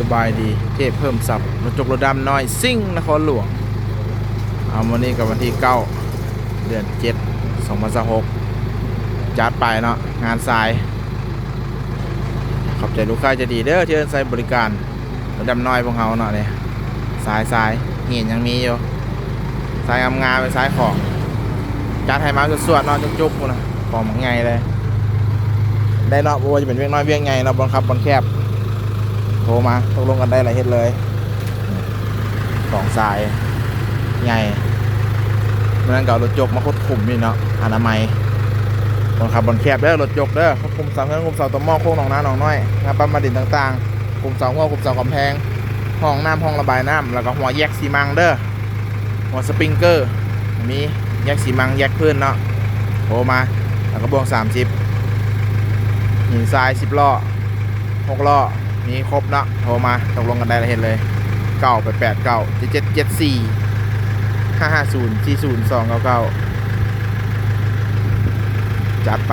ສະບາຍດີ ເທບເພີ່ມຊັບ ລົດຈົກລົດດຳນ້ອຍ ຊິງນະຄອນຫຼວງ. ເອົາ ມື້ນີ້ກໍວັນທີເກົ້າ ເດືອນເຈັດ ສອງພັນຊາວຫົກ ຈັດໄປເນາະ ງານຊາຍ. ຂອບໃຈລູກຄ້າໃຈດີເດີ ທີ່ເອີ້ນໃຊ້ບໍລິການລົດດຳນ້ອຍພວກເຮົາເນາະ. ນີ້ຊາຍ ຊາຍ ຫີນຍັງມີຢູ່ ຊາຍງາມໆ ເປັນຊາຍຂອງ ຈັດໃຫ້ມາສວດໆ ເນາະ ຈຸກໆ ພຸ້ນນະ ຂອງບັກໃຫຍ່ເລີຍ ໄດ້ເນາະ. ບໍ່ວ່າຈະເປັນວຽກນ້ອຍວຽກໃຫຍ່ເນາະ ບ່ອນຄັບບ່ອນແຄບ ໂທມາຕົກລົງກັນໄດ້ລະເຮັດເລີຍ. ສອງສາຍໃຫຍ່ ມື້ນັ້ນກໍເອົາລົດຈົກມາຂຸດຂຸມນີ້ເນາະ ອະນາໄມ ບ່ອນຄັບບ່ອນແຄບເດີ ລົດຈົກເດີ. ຂຸດຂຸມເສົາເຮືອນ ຂຸມເສົາຕໍໝໍ້ ໂຄກໜອງນາ ໜອງນ້ອຍ ງາປ້ຳມາດິນຕ່າງໆ ຂຸມເສົາຮົ້ວ ຂຸມເສົາກຳແພງ ຫ້ອງນ້ຳ ຫ້ອງລະບາຍນ້ຳ ແລ້ວກໍຮົ້ວແຢກຊີມັງເດີ ຮົ້ວສະປຣິງເກີ ມີແຢກຊີມັງ ແຢກພື້ນເນາະ ໂທມາ. ແລ້ວກໍບ່ວງສາມສິບ ຫີນຊາຍ ສິບລໍ້ ຫົກລໍ້ ມີຄົບເນາະ ໂທມາຕົກລົງກັນໄດ້ລະເຮັດເລີຍ. ເກົ້າແປດແປດເກົ້າ ເຈັດເຈັດເຈັດສີ່ ຫ້າຫ້າສູນ ສີ່ສູນສອງເກົ້າເກົ້າ ຈັດໄປ.